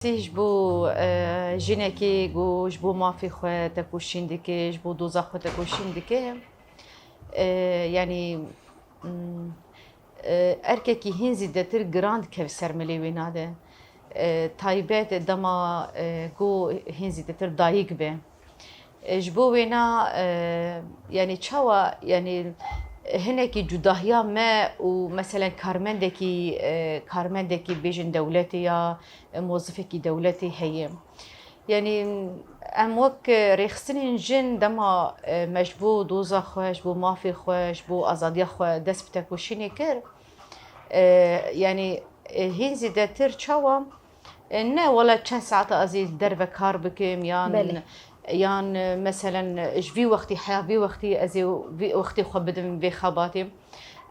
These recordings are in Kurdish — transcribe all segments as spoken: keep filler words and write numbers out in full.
Sî ji bo, e, jinekê ku ji bo mafê xwe tekoşîn dike, ji bo doza xwe tekoşîn dike. E, yanî, mm, e, erkekî hîn zîdetir giran dikeve ser milê wêna de. E, taybet dema, e, ku hîn zîdetir dayik be. E, ji bo wêna, e, yanî çawa, yanî hinekî cudahiya me û meselen karmendekî, e, karmendekî bêjin dewletê ya, e, mozifekî dewletê heye. Yanî em wek rêxistinên jin dema, e, me ji bo doza xwe, ji bo mafê xwe, ji bo azadiya xwe dest bi tekoşînê kir, e, yanî, e, hîn zêdetir çawa, e, ne wela çend saeta ez ê derve kar bikim yan, Belê. yan, e, meselen, e, ji vî wextî heya vî wextî ez ê vî wextê xwe bidim vê xebatê.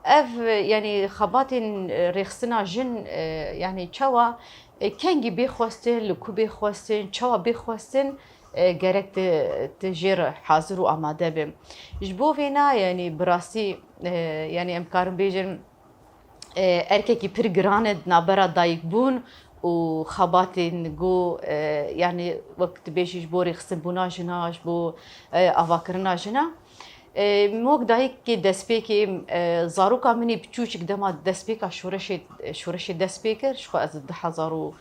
Ev, e, yanî xebatên, e, rêxistina jin, e, yanî çawa, e, kengî bê xwestin, li ku bê xwestin, çawa bê xwestin, e, gerek tu, tu jê re hazir û amade be. Ji bo vêna, yanî bi rastî, e, yanî em karin bêjin, e, erkekî pir giran e di navbera dayikbûn û xebatên ku, e, yanî wek dibêjî ji bo rêxistinbûna jina, ji bo, e, avakirina jina. E, min wek dayikê destpêkê, e, zaroka min ê biçûçik dema destpêka şoreşê, şoreşê dest pê kir, ji xwe ez di du hezar û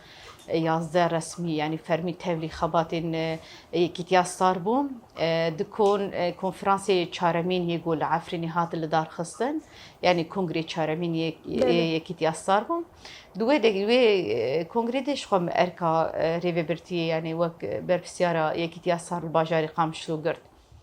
yazdeh resmî, yanî fermî tevlî xebatên, e, Yekîtiya Star bûm. E, di kon-, e, konferansê çaremîn yê ku li Efrînê hat lidarxistin, yanî kongrê çaremîn yê, Belê. yê Yekîtiya Star bûm. Di wê de, wê, e, kongrê de ji xwe min erka, e, rêvebirtiyê, yanî wek berpirsiyara Yekîtiya Star li bajarê Qamişlo girt.